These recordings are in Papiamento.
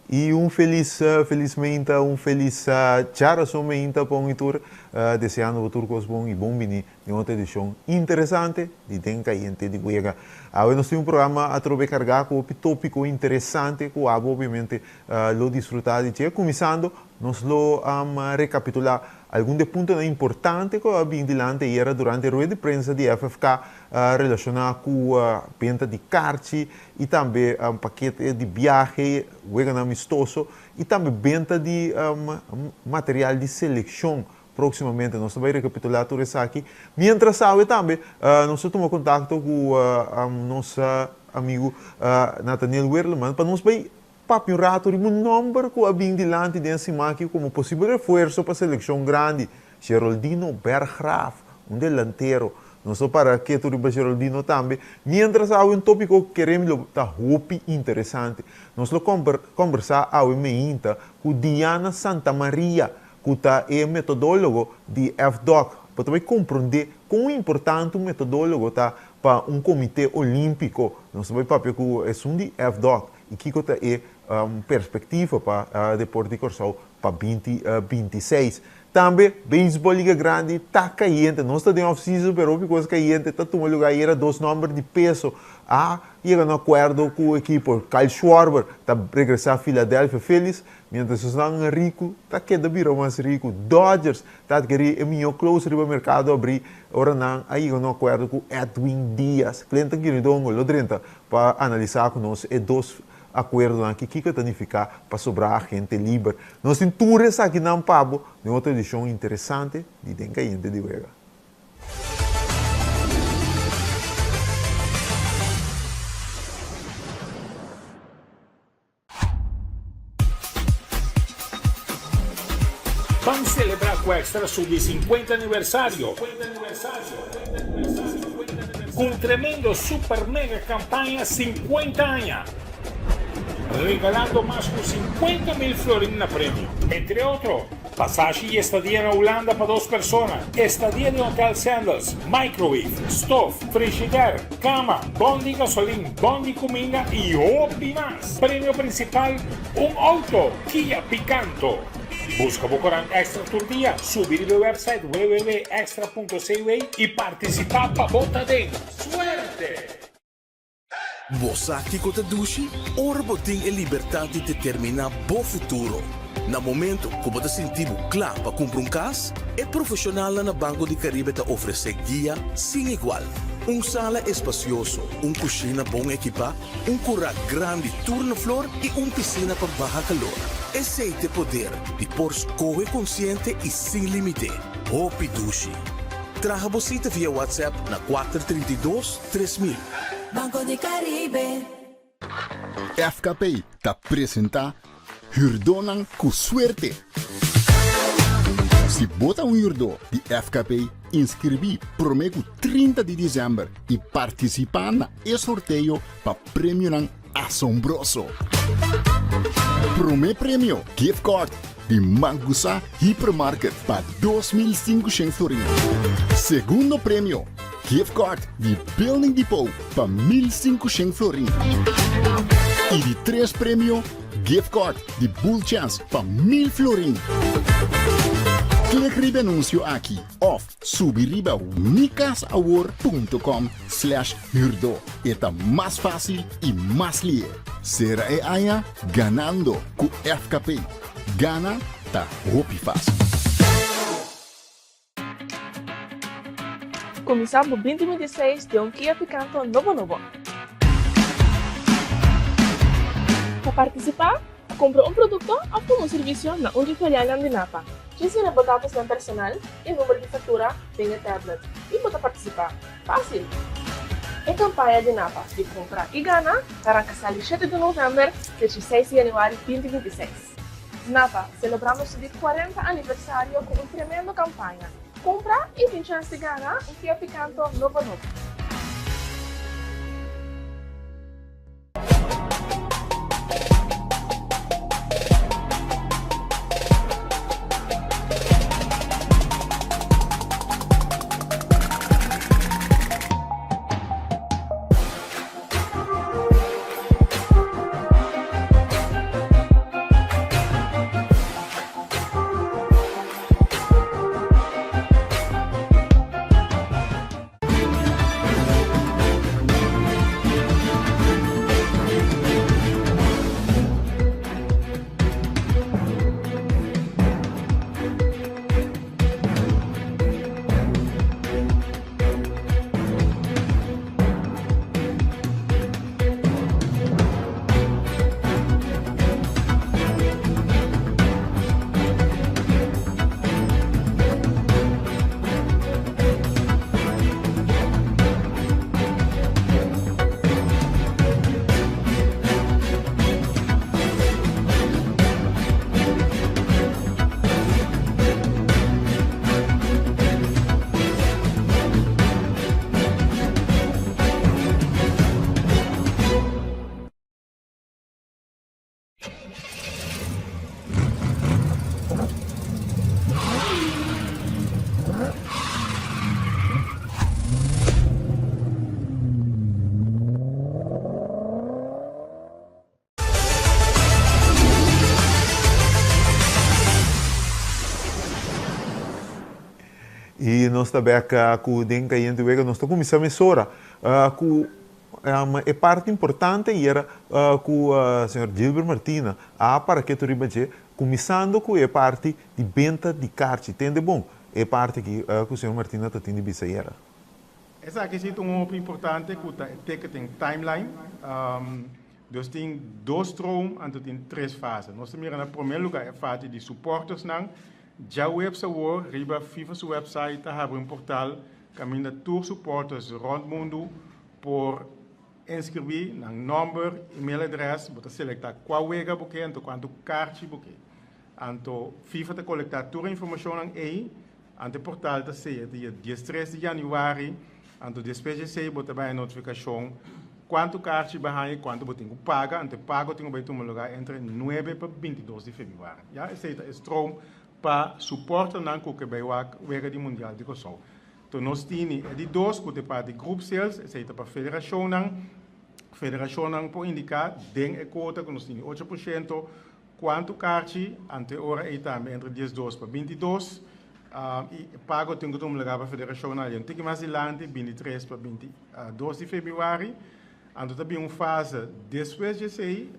I un felis felis meinta, un felis djarason meinta pa un i tur, deseando bo tur kos bon i bon bini den otro edishon interesante di Den Kayente di Wega. Awe nos tin un programa atrobe kargá ku hopi tópiko interesante ku abo obviamente lo disfrutá di dje. Kuminsando nos lo rekapitulá algun di e puntonan importante ku a bin dilanti ayera durante e rueda di prensa di FFK relashoná ku benta di karchi i tambe pakete di biahe, weganan amistoso i tambe benta di material di selekshon. Próksimamente nos ta bai rekapitulá tur esaki. Miéntras awe tambe nos ta tuma kontakto ku nos amigu Nathaniel Werleman pa nos bai papia un rato riba un nòmber ku a bin dilanti den siman aki komo posibel refuerso pa selekshon grandi, Geroldino Berggraaf, un delantero. Nos lo para ketu riba Geroldino tambe. Miéntras awe un tópiko ku keremi lo ta hopi interesante. Nos lo kòmbersá awe meinta ku Diana Santamaria, ku ta e metodólogo di FDOC. Bo ta bai komprondé kon importante un metodólogo ta pa un komité olímpiko. Nos ta bai papia ku esun di FDOC i kiko ta e perspektiva pa deporte di Kòrsou pa binti 26. Tambe beisbòl Liga Grandi ta kayente. Nos ta den off season pero hopi kos kayente ta tuma lugá. Ayera dos nòmber di peso a yega na akuerdo ku ekipo. Kyle Schwarber ta regresá Philadelphia Phillies Mientras esnan riku ta keda bira mas riku, Dodgers ta adkerí e mihó closer riba merkado abrí ora nan a yega na un akuerdo ku Edwin Diaz. Clinton Quiridongo lo drenta pa analisá ku nos e dos akuerdonan aki kiko ta nifiká pa sobrá agente liber. Nos tin tur esakinan pa bo den otro edishon interesante di Den Kayente di Wega. Ban celebra cu Extra su di 50 aniversario cu un tremendo super mega campaña 50 aña, regalando mas cu 50 mil florin na premio. Entre otro, Pasashi y estadia na Hulanda pa dos persona, estadia den Hotel Sandals, microwave, stof, frishider, cama, bon di gasolin, bon di cuminda y hopi mas. Premio principal, un auto Kia Picanto. Busca bo corant Extra tur dia, subi riba e website www.extra.cw y participa pa bo ta den. Suerte! Bo sa kiko ta dushi? Ora bo tin e libertat di determiná bo futuro. Na momento ku bo ta sinti bo kla pa kumpra un kas, e profeshonalnan na Banco di Caribe ta ofresé guia sin igual. Un sala espasioso, un kushina bon ekipá, un kurá grandi tur na flor i un pisina pa baha kalor. Esei t'e poder di por skohe konsiente i sin límite. Hopi dushi! Traha bo sita via WhatsApp na 432. 3000. Banco di Caribe. FKP ta presenta Hürdónan ku Suerte! Si bo ta un hürdó di FKP, inskribí promé ku 30 di desèmber i partisipá na e sorteo pa premionan asombroso! Promé premio, gift card di Mangusa Hypermarket pa 2500 florin. Segundo premio, gift card di Building Depot pa 1500 florin. I di tres premio, gift card di Bull Chance pa 1000 florin. Klik riba e anuncio aki of subi riba mikasawor punto com slash huurdo. E ta mas fácil i mas lihe. Sera e aña ganando ku FKP. Gana ta hopi fácil. Kuminsá bo 2026 den un Kia Picanto nobo nobo. Pa partisipá, kumpra un produkto òf tuma un servisio na un di filialnan di Napa. Djis yena bo datosnan personal i number di faktura den e tablet i bo ta partisipá. Fásil! E kampaña di Napa di Kumpra i Gana ta ranka sali shete di novèmber te dieseis di yanüari 2026. Napa, selebrando su di kuarenta aniversario ku un tremendo kampaña. Kumpra i tin chèns di gana un Kia Picanto nobo nobo. nos ta bek ku Den Kayente Wega. Nos ta kuminsá mesora ku e parti importante ayera ku señor Gilbert Martina a para ketu riba dje, kuminsando ku e parti di benta di karchi. Tende bon e parti aki ku señor Martina ta tin di bisa ayera. Esaki si ta un hopi importante ku ta e ticketing timeline. Dus tin dos stroom anto tin tres fase. Nos ta mira na promé lugá e fase di supportersnan. Djaweps awor riba FIFA su website ta habri un portal kaminda tur supporters rònt mundu por inskribí nan nòmber, email adrès, bo ta selektá kua wega bo ke anto kuantu karchi bo ke. Anto FIFA ta kolektá tur e informashonnan ei, anto e portal ta seya dia diestres di yanüari, anto despues di esei bo ta bai e notifikashon kuantu karchi bo a haña i kuantu bo tin ku paga, anto e pago tin ku bai tuma lugá entre nuebe pa bintidos di febrüari. Ya esei ta e stroom pa suporternan ku ke bai wak wega di Mundial di Kòrsou. Anto nos tini e di dos ku ta e parti group sales, esei ta pa federashonnan. Federashonnan por indiká den e kuota ku nos tini 8%, Kuantu karchi, anto e ora ei tambe entre 12 pa 22, i e pago tin ku tuma lugá pa federashonnan alí un tiki mas dilanti, 23 pa 22 di febrüari. Anto ta bin un fase despues di esei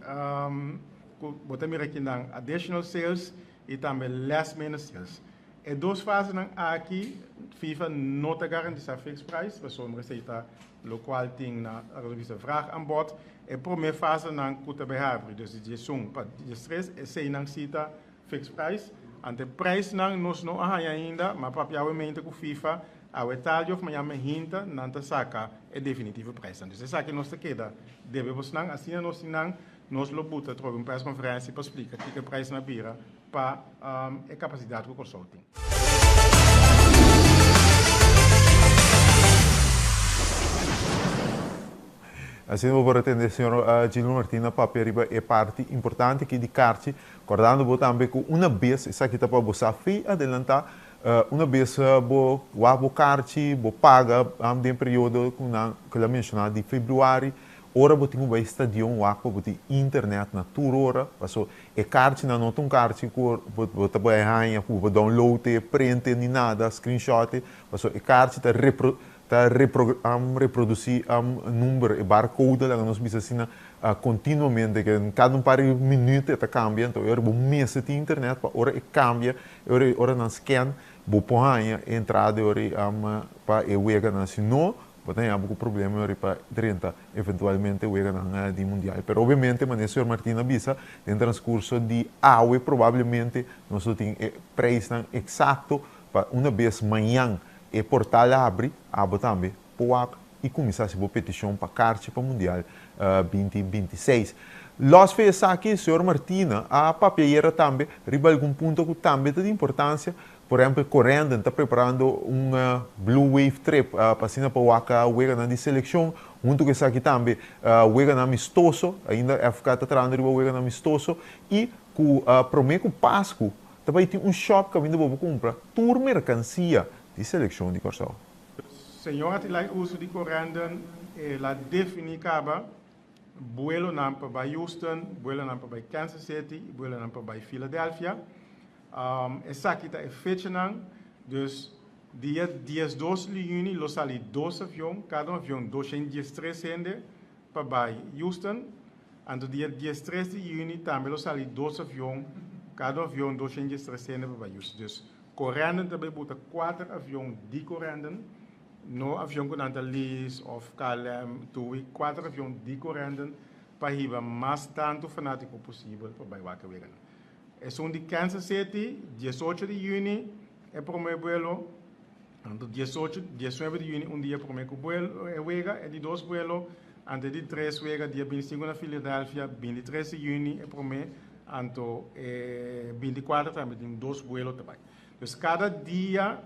ku bo ta mira kinan additional sales i tambe last minute sales. E dos fasenan aki FIFA no ta garantisá fixed price pasobra esei ta lokual tin na revista Vraag Aanbod. E promé fasenan ku ta bai habri, dus di 11 pa 13, eseinan si ta fixed price. Ante prijsnan nos no a haña ainda, ma papia awe mente ku FIFA awe tardi òf mañana mehinta nan ta saka e definitivo prijsnan. Dus esaki nos ta keda debe bosnan, asina nos tin nan, nos lo buta atrobe un persconferentie pa splika kiko e prijsnan a bira pa e kapasidat ku Kòrsou tin. Asina bo por a tende señor Gilbert Martina papia riba e parti importante aki di karchi, kordando bo tambe ku una bes, esaki ta pa bo sa fi adelantá, una bes bo wak bo karchi, bo paga den e periodo ku nan ku el a menshoná di februari, ora bo tin ku bai stadion wak pa bo tin internet na tur ora, paso E karchinan no ta un karchi ku bo ta bai haña ku bo download e, print e ni nada, screenshot e, pasobra e karchi ta repro ta repro reprodusí number, e barcode laga nos bisa asina, kontinuamente, ke kada un par di minüt e ta kambia, anto e ora bo mester tin internet pa ora e kambia, e ora ora nan scan bo por haña e entrada e ora pa e weganan, si no Bo ta haña bo ku problema riba drenta eventualmente weganan di mundial. Pero obviamente, manera señor Martin a bisa, den transcurso di awe probablemente nos lo tin e prijsnan exacto pa una bes mañan e portal abri, abo tambe por wak y cuminsa haci bo peticion pa karchi pa mundial 2026. Los fe esaki, señor Martina a papia ayera tambe riba algun punto ku tambe ta di importancia. Por ehempel, Corendon ta preparando un Blue Wave Trip pa asina pa wak weganan di seleccion. Hunto cu esaki tambe weganan amistoso, ainda FK ta trahando riba weganan amistoso y cu prome cu Pascu ta bay tin un shop caminda bo por cumpra tur mercancia di seleccion di Corsou. Señor Atilay uso di Corendon el a defini caba buelonan pa bay Houston, buelonan pa bay Kansas City y buelonan pa bay Philadelphia. Esaki ta e fechanan, dus dia 12 di yüni lo sali dos avion, kada un avion 213 hende pa bai Houston. Anto dia 13 di yüni tambe lo sali dos avion, kada un avion 213 hende pa bai Houston. Dus Corendon ta bai buta kuater avion di Corendon, no avion ku nan ta lease òf KLM, TUI, kuater avion di Corendon pa hiba mas tantu fanátiko posibel pa bai wak e weganan. Esun di Kansas City, 18 di yüni e promé buelo, anto 18, 19 di yüni un dia promé ku buelo e wega, e di dos buelo, anto e di tres wega dia 25 na Philadelphia, 23 di yüni e promé, anto e 24 tambe tin dos buelo ta bai. Dus kada dia,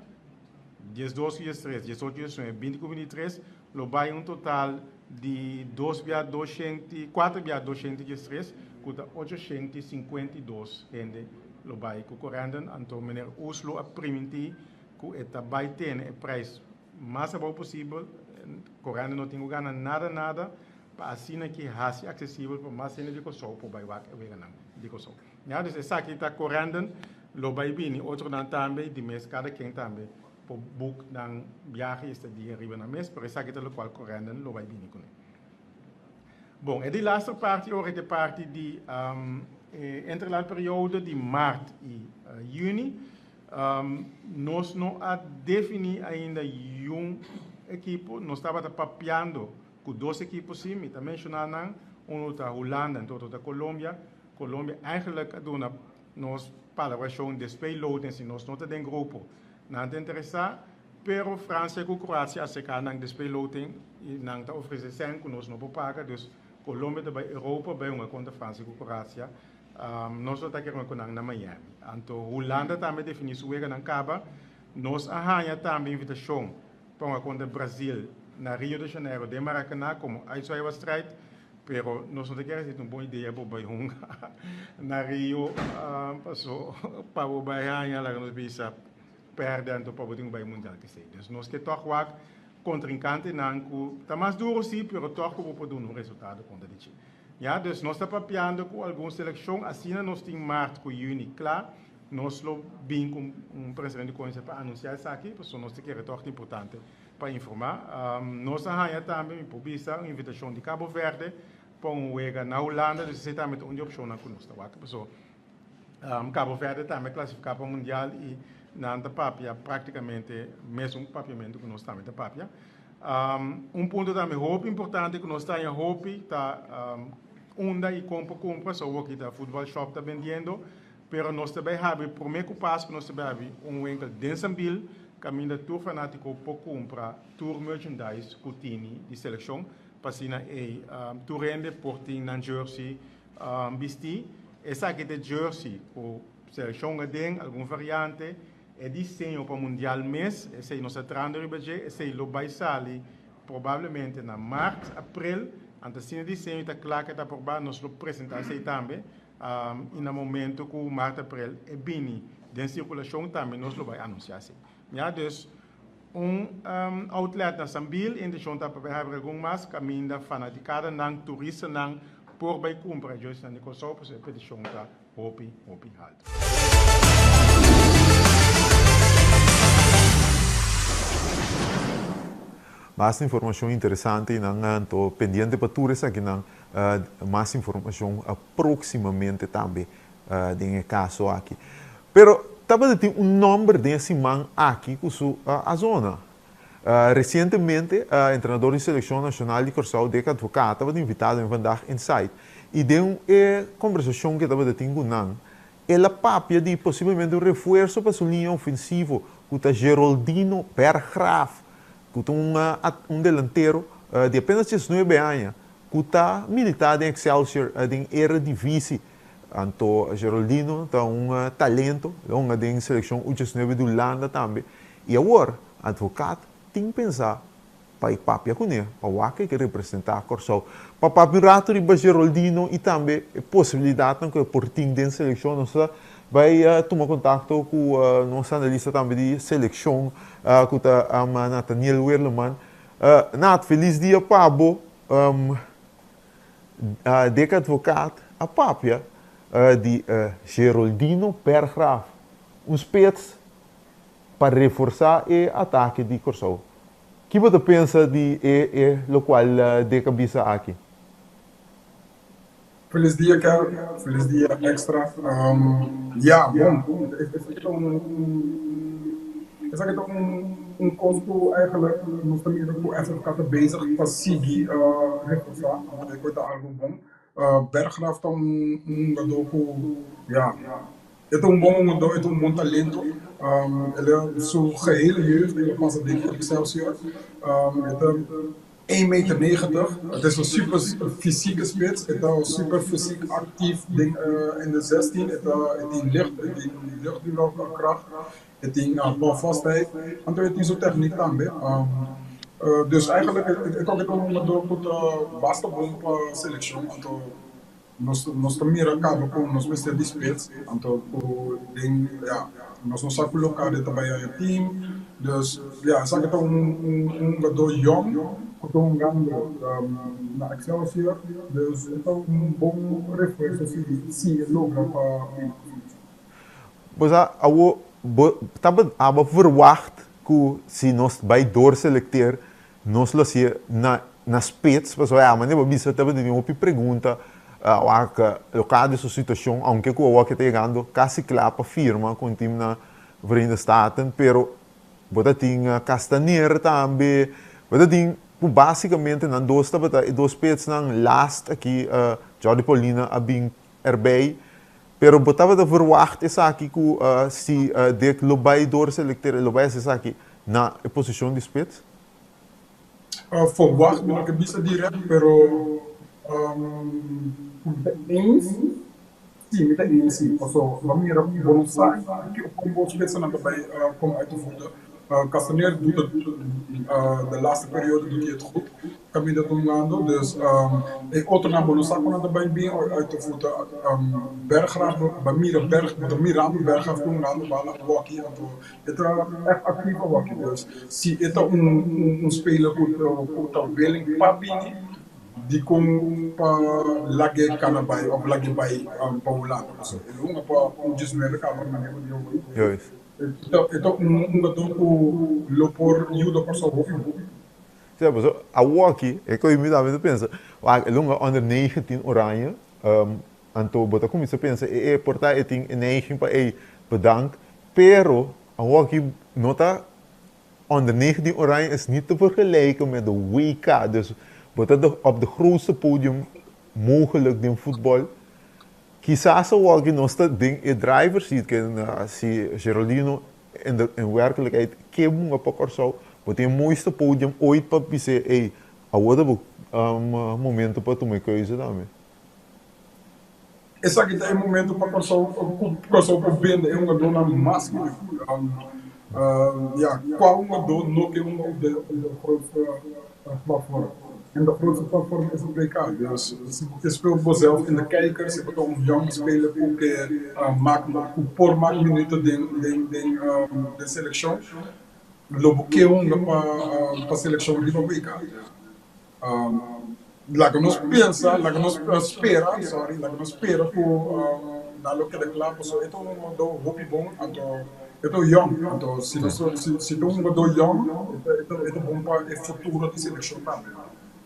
12 ku 13, 18 ku 19, 20 ku 23, lo bai un total di dos bia doshenti, kuater bia doshenti diestres, ku ta 852 hende lo bai ku Corendon. Anto meneer Ooslo a primintí ku e ta bai tene e prijs mas abou posibel. Corendon no tin ku gana nada nada pa asina ki hasi aksesibel pa mas hende di Kòrsou por bai wak e weganan di Kòrsou. Ya, dus esaki ta Corendon, lo bai bini otronan tambe i di mes kada ken tambe. por book nan biahe i estadia riba nan mes, pero esaki ta lokual Corendon lo bai bini kuné. Bon, e di laster parti ora e ta e parti di e interland periode di mart i juni. Nos no a definí ainda yun ekipo, nos tabata papiando ku dos ekipo sí, mi ta menshoná nan, unu ta Hulanda en otro ta Colombia. Colombia eigenlijk a duna nos palabrashon despues loting si nos no ta den grupo nan ta interesá, pero Francia ku Kroasia a aserká nan despues loting i nan ta ofresé sèn ku nos no por paga, dus Colombia ta bai Europa bai hunga kontra Francia ku Kroasia. Nos lo ta kere ku nan na Miami. Anto Hulanda tambe a definí su weganan kaba. Nos a haña tambe invitashon pa hunga kontra Brazil na Rio de Janeiro den Maracanã komo uitzwaaiwedstrijd, pero nos no ta kere si ta un bon idea bo bai hunga na Rio paso pa bo bai haña laga nos bisa pèrdè anto pa bo tin ku bai mundial kesei. Dus nos ke tòg wak kontrinkantenan ku ta mas duru si pero tòg ku bo por duna un resultado kontra di dje. Ya, dus nos ta papiando ku algun selekshon, asina nos tin mart ku yüni kla, nos lo bin ku un presidente di konse pa anunsiá esaki, pasobra nos ta kere tòg ta importante pa informá. Nos a haña tambe, mi por bisa, un invitashon di Cabo Verde pa un wega na Hulanda, dus esei tambe ta un di e opshonnan ku nos ta wak, pasobra Cabo Verde tambe a klasifiká pa mundial i nan ta papia práktikamente mesun papiamentu ku nos tambe ta papia. Un punto tambe hopi importante ku nos ta haña hopi ta unda i kon por kumpra, so awor kita Futbal Shop ta bendiendo, pero nos ta bai habri prome ku Pasku nos ta bai habri un winkel den Sambil kaminda tur fanátiko por kumpra tur merchandise ku tini di selekshon pa asina ei tur hende por tin nan jersey bistí. Esaki ta e jersey ku selekshon aden, algun variante. E diseño pa mundial mes, esei nos ta trahando riba dje, esei lo bai sali probablemente na mart, april. Anto asina e diseño ta kla ke ta aprobá, nos lo presentá esei tambe. I na momento ku mart, april e bini den sirkulashon tambe nos lo bai anunsiá esei. Ya, dus un outlet na Sambil, e inteshon ta pa bai habri algun mas kaminda fanatikadanan, turistanan por bai kumpra jerseynan di Kòrsou, pasobra e petishon ta Hopi, hopi haltu. Basta informacion interesante y nan anto pendiente pa tur esakinan mas informacion proximamente tambe den e caso aki. Pero tabata tin un nomber den e siman aki cu su a zona. Recientemente entrenador di seleccion nacional di Corsou Dick Advocaat tabata invitado den Vandaag Inside y den e conversacion cu e tabata tin cu nan el a papia di posiblemente un refuerzo pa su linea ofensivo cu ta Geroldino Berggraaf cu ta un delantero di apenas diesnuebe aña cu ta milita den Excelsior den Eredivisie. Anto Geroldino ta un talento, el a hunga den seleccion U diesnuebe di Hulanda tambe. I awor, Advocaat tin pensa pa e papia kuné, pa wak e ke representá Kòrsou. Pa papia un ratu riba Geroldino i tambe e posibilidatnan ku e por tin den selekshon, nos ta bai tuma kontakto ku nos analista tambe di selekshon ku ta Nathaniel Werleman. Nat, felis dia pa bo. Dick Advocaat a papia di Geroldino Berggraaf, un spits pa reforsá e atake di Kòrsou. Ki bo ta pensa di e e lokual Dick a bisa aki? Felis dia Kel, felis dia Extra. Ya, bon, esaki ta un esaki ta un un kos ku eigenlijk nos ta mira ku SFK ta bezig pa sigui reforsá, e ku ta algu bon. Berggraaf ta un hungadó ku ya e ta un bon hungadó, e ta un bon talento. El a su gehele jeugd el a pasa den Excelsior. E ta één meter negentig, het is un super fysieke spits, e ta super fysiek aktief den in de zestien, e ta e tin licht, e tin luchtduelkracht, E tin balvastheid, anto e tin su tèknik tambe. Dus eigenlijk e kòke ta un hungadó ku ta basta bon pa selekshon. Anto nos nos ta mira kaba ku nos mester di spits, anto ku den ya nos no sa ku Locadia ta bai haña team. Dus ya esaki ta un un hungadó yòn ku ta hungando na Excelsior. Dus e ta un bon refuerso si si e logra pa bini ku selekshon. Bo sa, awo bo tabata aba verwacht ku ku si nos bai doorselecteer nos lo hasié na na spits pasobra ya manera bo bisa tabatin hopi pregunta wak loka di su situacion aunke ku awor ke ta yegando kasi kla pa firma ku un team na Verenigde Staten pero bo ta tin Castaner tambe bo ta tin ku basikamente nan dos tabata e dos spitsnan last aki Jordy Paulina a bin erbij pero bo tabata verwacht esaki ku si Dick lo bai doorselecteer e lo bai hasi esaki na e posicion di spits? Verwacht mi no ke bisa direct pero mi ta eens si mi ta eens si paso bo mira bo no sa ki kon bo spitsennan ta bai kom uit de voeten. Castaner doet het de laatste periode doet hij het goed caminda ta hungando dus e otronan bo no sa kon nan ta bai bin uit de voeten. Berggraaf bo mira Berg bo ta mirando Berggraaf ta hungando bala awaki anto E ta echt actief awaki dus si e ta un speler cu ta willing pa bini dicon pa lag'e cana bay of lag'e bay pa Hulanda pasobra e lo hunga pa un diesnuebe caba manera di hoy e ta un hungador cu lo por yuda Corsou hopi hopi. Sí, pasobra awaki e cu mi tambe ta pensa wak e lo hunga onder 19 oranje anto bo ta cuminsa pensa e por ta e tin e neiging pa ey bedankt Pero, awor aki no ta onder 19 Oranje is niet te vergelijken met de WK. Dus bo ta de op de grootste podium mogelijk den voetbal. Kisas awor aki nos ta den e driver seat ken si Geraldino in de in werkelijkheid ke bunga pa Kòrsou, bo tin e mooiste podium ooit pa bis'é ey awor ta bo momento pa tuma e keuze tambe. Esaki ta e momento pa Kòrsou ku Kòrsou por bende e hungadónan mas mihó. Ya, kua hungadó no ke hunga op de grootste platform? En de grootste platform is het WK. Dus si bo ke speel bozelf in de kijker, si bo ta un yong speler ku ke mak ku por mak minuten den den den den selekshon, lo bo ke hunga pa pa selekshon riba WK. Laga nos pensa, laga nos spera, sorry, laga nos spera ku nan lo keda kla pasobra e ta un hungadó hopi bon, anto e ta un yòn, anto si nos si ta un hungadó yòn e ta bon pa e futuro di selekshon tambe.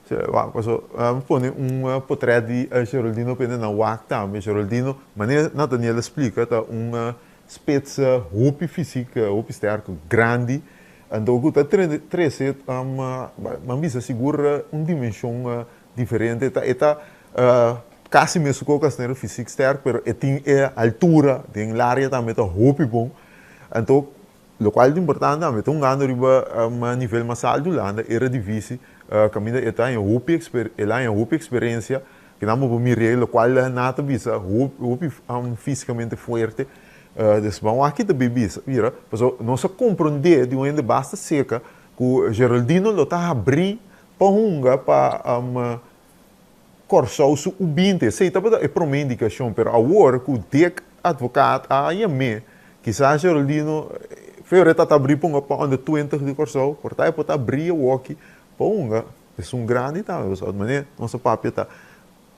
Si, wak, pasobra mi pone un potret di Geraldino pende nan wak tambe. Geraldino, manera Nathaniel a splika, ta un spits hopi fisik, hopi sterk, grandi. Anto ku ta trese ban bisa sigur un dimenshon diferente. E ta kasi mesun ku Castanero fisik sterk pero e tin e altura den laria tambe ta hopi bon. Anto lokual ta importante tambe ta hungando riba nivel mas altu Hulanda Eredivisie kaminda e ta haña hopi el a haña hopi eksperensia kinan bo por mir'é lokual nan ta bisa hopi fisikamente fuerte. Dus ban wak ki ta bay bisa, mira, pasobra nos a comprende di un hende basta seca cu Geraldino lo ta habri pa hunga pa Corsou su U binti. Esey tabata e prome indicacion, pero awor cu Dick Advocaat a yam'é, kisas Geraldino Feore ta ta habri pa hunga pa under 20 di Corsou, por ta e por ta habri awoki pa hunga esun grandi tambe, pasobra manera nos a papia ta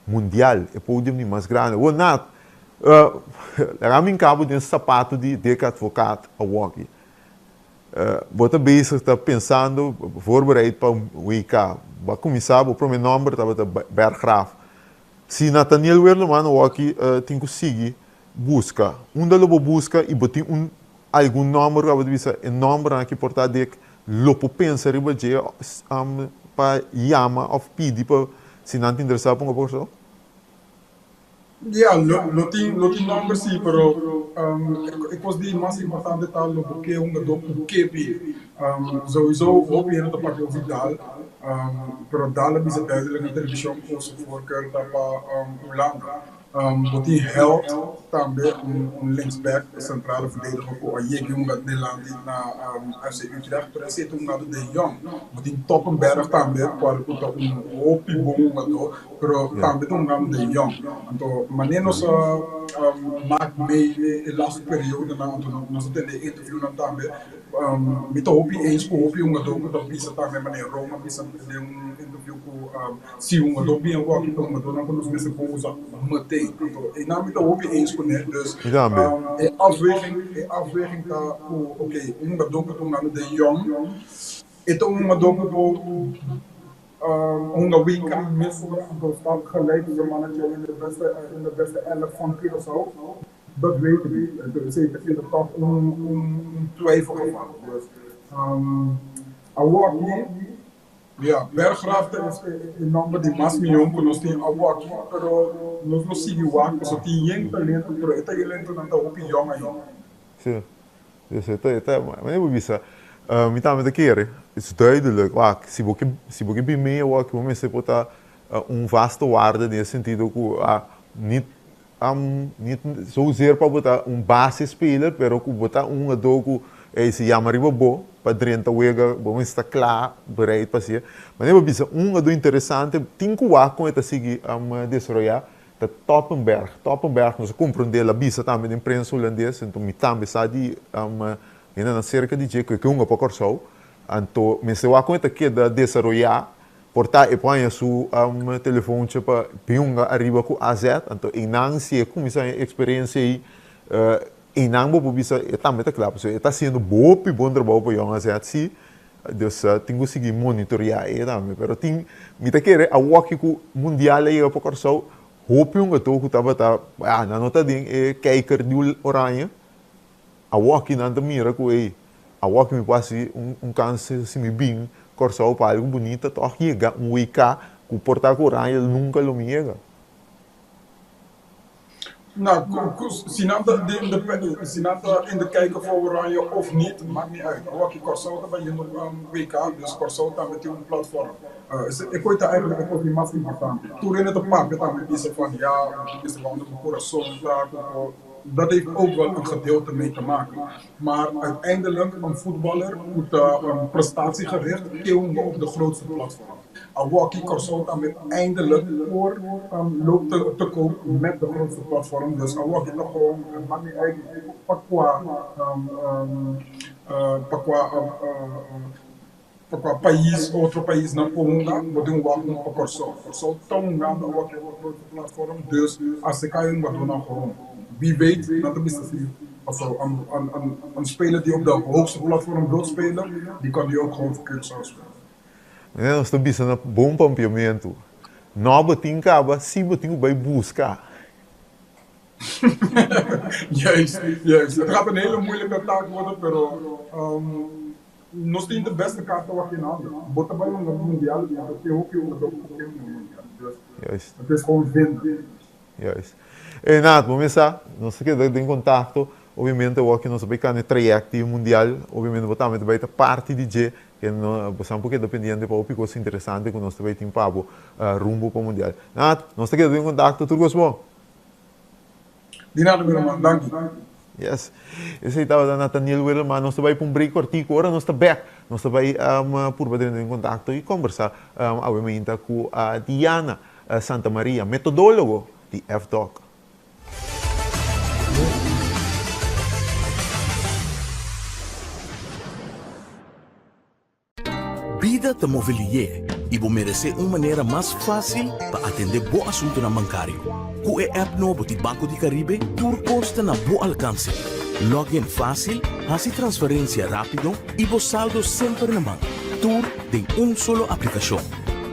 Mundial, e podium di mas grandi. Awor Nat, laga mi cabo den sapato di Dick Advocaat awoki. Bo ta bezig ta pensando voorbereid pa WK. Bo a cuminsa, bo prome nomber tabata Berggraaf. Si Nathaniel Werleman awoki tin cu sigui busca, unda lo bo busca y bo tin un algun nomber cu abo ta bisa e nombernan aki por ta Dick lo por pensa riba dje pa yama of pidi pa si nan ta interesá pa un Kòrsou? Ya, lo tin lo tin nòmber sí, pero e kos di mas importante ta lo bo ke hungadó ku ke bini. Souiso hopi hende ta papia over Daal, pero Daal a bisa duidelijk na televishon ku su voorkeur ta pa Hulanda. Bo tin Held tambe, un linksback, centrale verdediger ku a yega hunga Nederland na FC Utrecht, pero esei ta un hungadó den yòn. Bo tin Toppenberg tambe, kual ku ta un hopi bon hungadó, pero tambe ta un hungadó den yòn. Anto manera nos a mak mei e laatste periodonan, anto nos a tende e interviewnan tambe, mi ta hopi eens ku hopi hungadó ku ta bisa tambe, manera Roma a bisa den un interview. interview ku si hungadó bien wòrdu ta hungadónan ku nos mester por usa meteen. Anto einan mi ta hopi eens kuné. Dus e afweging e afweging ta ku oke un hungadó ku ta hungando den yòn e ta un hungadó ku por hunga WK mesora anto staat gelijk zijn mannetje in de beste in de beste elf van Curaçao. Dat weet ik niet. Dus ik vind het toch un twijfelgeval. Dus awor ja, Berggraaf ta e nomber di mas mion ku nos tin awor aki, pero nos lo sigui wak pasobra tin yen talento, pero e talentonan ta hopi yòn ainda. Sí, dus e ta, e ta, manera bo bisa, mi tambe ta kere, es duidelijk, wak, si bo ke, si bo ke bin mee awor aki bo mester por ta un vaste waarde den e sentido ku nit Niet zozeer pa bo ta un basisspeler, pero ku bo ta un hungadó ku ey si yama riba bo pa drenta wega bo mester ta kla, bereid pa hacié. Manera bo bisa un hungadó interesante tin ku wak kon e ta sigui desaroyá ta Toppenberg. Toppenberg nos a komprondé el a bisa tambe den prensa hulandes, enton mi tambe sa di hendenan serka di dje ku e ke hunga pa Kòrsou. Anto mester wak kon e ta keda desaroyá. Por ta e por haña su telefoonche pa bin hunga ariba ku AZ, anto einan si e kuminsá haña eksperensia ei, einan bo por bisa e tambe ta kla pasobra e ta hasiendo hopi bon trabou pa Jong AZ si, dus tin ku sigui monitoreá e tambe. Pero tin, mi ta kere awoki ku mundial a yega pa Kòrsou, hopi hungadó ku tabata, ah, nan no ta den e kijker di Oranje, Awoki nan ta mira ku ey, awoki mi por hasi un kans si mi bin Kòrsou pa algu bunita tòg yega un WK ku por ta ku Oranje nunka lo mi yega. Nou, si nan ta den de si nan ta in de kijker voor Oranje of niet, maakt niet uit. Awoki Kòrsou ta bayendo WK, dus Kòrsou tambe tin un platform. E koe ta eigenlijk e kos di mas importante. Tur hende ta papia tambe bisa van ya, mester wou unda bo kurason ta, ku bo. Dat heeft ook wel een gedeelte mee te maken. Maar uiteindelijk, een voetballer moet prestatiegericht ke hunga op de grootste platform. Awoki Kòrsou tambe eindelijk por loopt te te koop met de grootste platform. Dus awoki ta gewoon, het maakt niet uit pa kua pa kua Pa kua pais, otro paisnan por hunga, bo tin wak un pa Kòrsou. Kòrsou ta hungando awor ku otro platform, dus aserká e hungadónan gewoon. Wie weet, nan ta bisa si paso un speler di op de hoogste platform wilt spelen, die kan nu ook gewoon voor Curaçao spelen. Manera nos ta bisa na bon pampiamentu, No bo tin kaba, si bo tin ku bai buska. Juist, juist. Het gaat een hele moeilijke taak worden, pero Nos tin de beste kaart awor aki na handa. Bo ta bai hunga mundial y bo tin hopi hungadó ku por ken hunga mundial. Dus Juist. het is gewoon vinden. Juist. E Naat, bo mesa, nos ta keda den kontakto. Obviamente awor ki nos a bai kanda e trayect di mundial, obviamente bo tambe ta bai ta parti di dje. Ke no, bo sa un poquito pendiente pa hopi kos interesante ku nos ta bai tin pa bo rumbo pa mundial. Naat, nos ta keda den kontakto. Tur kos bon. Di nada mi ruman, danki. Yes. Esei tabata Nathaniel Wilhelma. Nos ta bai pa un break kortiku. Ora nos ta bek, nos ta bai purba drenta den kontakto i kombersá awe mainta ku Diana Santa Maria, metodólogo di FDOK. Bida ta move lié i bo meresé un manera mas fásil pa atendé bo asuntunan bankario. Ku e app nobo di Banco di Caribe, tur kos ta na bo alkanse. Log in fásil, hasi transferensia rápido i bo saldo semper na man. Tur den un solo aplikashon.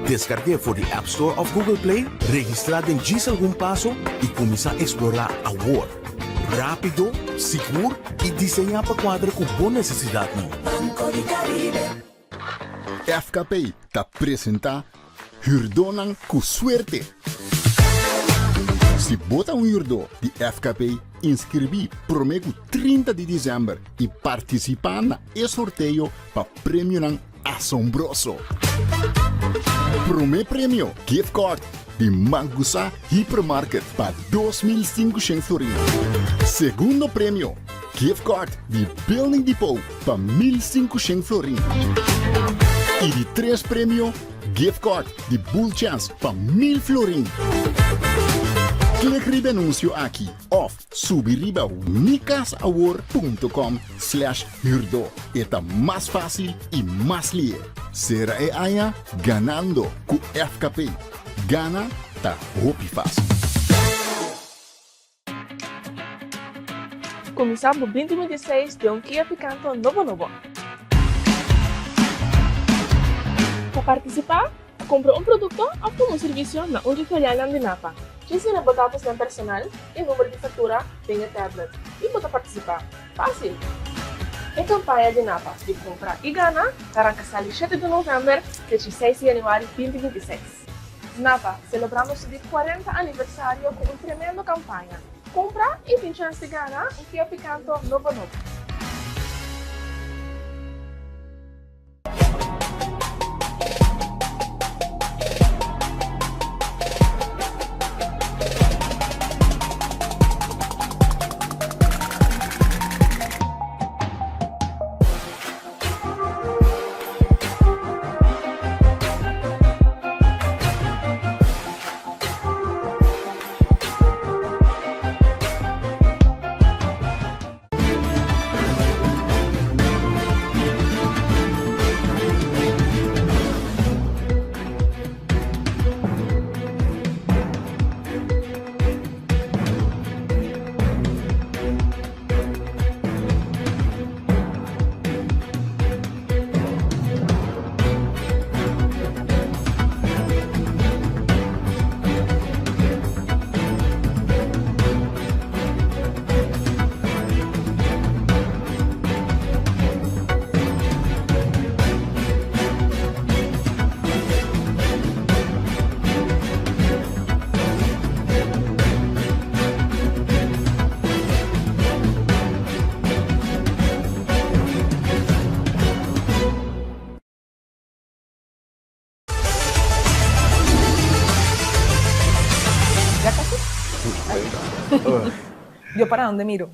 Deskarg'é for di App Store òf Google Play, registrá den djis algun paso i kuminsá eksplorá awor! Rápido, sigur i diseñá pa kuadra ku bo nesesidatnan. Banco di Caribe. FKP ta presentá Hürdónan ku Suerte! Si bo ta un hürdó di FKP, inskribí promé ku 30 di desèmber i partisipá na e sorteo pa premionan asombroso! Promé premio, gift card di Mangusa Hypermarket pa 2500 florin. Segundo premio, gift card di Building Depot pa 1500 florin. I di tres premio, gift card di Bull Chance pa 1000 florin. Klik riba e anunsio aki òf subi riba mikasawor.com slash huurdo. E ta mas fásil i mas lihe. Sera e aña ganando ku FKP. Gana ta hopi fásil. Kuminsá bo 2026 den un Kia Picanto nobo nobo. Pa partisipá, kumpra un produkto òf tuma un servisio na un di filialnan di NAPA. Djis yena bo datosnan personal i number di faktura den e tablet i bo ta partisipá. Fásil! E kampaña di NAPA di Kumpra i Gana ta ranka sali shete di novèmber te 16 di yanüari 2026. Napa, selebrando su di 40 aniversario ku un tremendo kampaña. Kumpra i tin chèns di gana un Kia Picanto nobo nobo. ¿Ya casi? ¿Yo para dónde miro?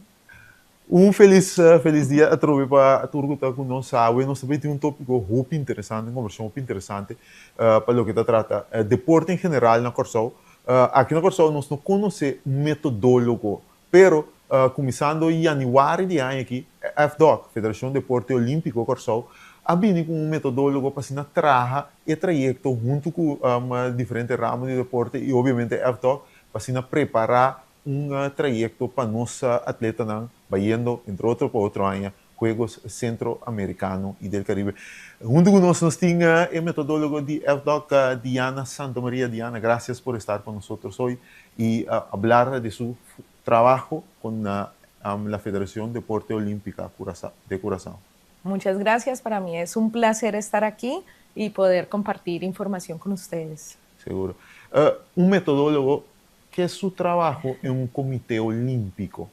Un felis felis dia atrobe pa tur ku ta ku nos awe. Nos ta bay tin un tópiko hopi interesante, un kombersashon hopi interesante pa loke ta trata deporte en general na Kòrsou. Aki na Kòrsou nos no konosé un metodólogo, pero kuminsando yanüari di e aña aki, FDOK, Federashon Deporte Olímpiko Kòrsou, a bini ku un metodólogo pa asina traha e trayekto huntu ku diferente ramo di deporte i obiamente FDOK pa asina prepará un trayekto pa nos atletanan bayendo, entre otro, pa otro aña Juegos Centroamericano y del Caribe. Hunto cu nos nos tin e metodologo di FDOC, Diana Santamaria. Diana, gracias por estar con nosotros hoy y hablar de su trabajo con la Federación Deporte Olímpica de Curazao. Muchas gracias, para mí es un placer estar aquí y poder compartir información con ustedes. Seguro. Un metodólogo, ¿qué es su trabajo en un comité olímpico?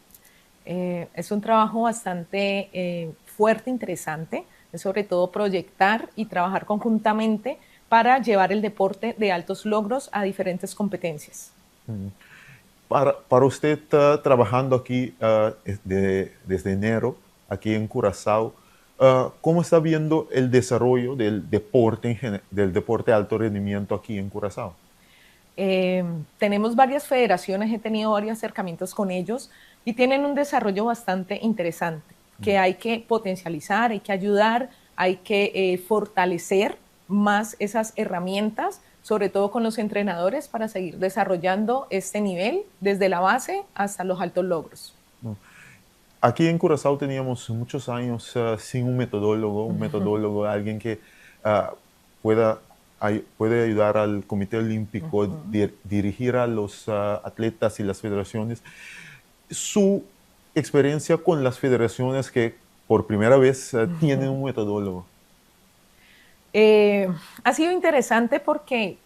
Eh, es un trabajo bastante eh, fuerte, interesante, es sobre todo proyectar y trabajar conjuntamente para llevar el deporte de altos logros a diferentes competencias. Mm. Para, para usted, uh, trabajando aquí uh, de, desde enero, aquí en Curazao, uh, ¿cómo está viendo el desarrollo del deporte, en, del deporte de alto rendimiento aquí en Curazao? Eh, tenemos varias federaciones, he tenido varios acercamientos con ellos y tienen un desarrollo bastante interesante que mm. hay que potencializar, hay que ayudar, hay que eh, fortalecer más esas herramientas, sobre todo con los entrenadores, para seguir desarrollando este nivel desde la base hasta los altos logros. Mm. Aquí en Curazao teníamos muchos años uh, sin un metodólogo, un metodólogo, alguien que uh, pueda puede ayudar al Comité Olímpico, uh -huh. dir, dirigir a los uh, atletas y las federaciones. Su experiencia con las federaciones que por primera vez uh, uh -huh. tienen un metodólogo. Eh, ha sido interesante porque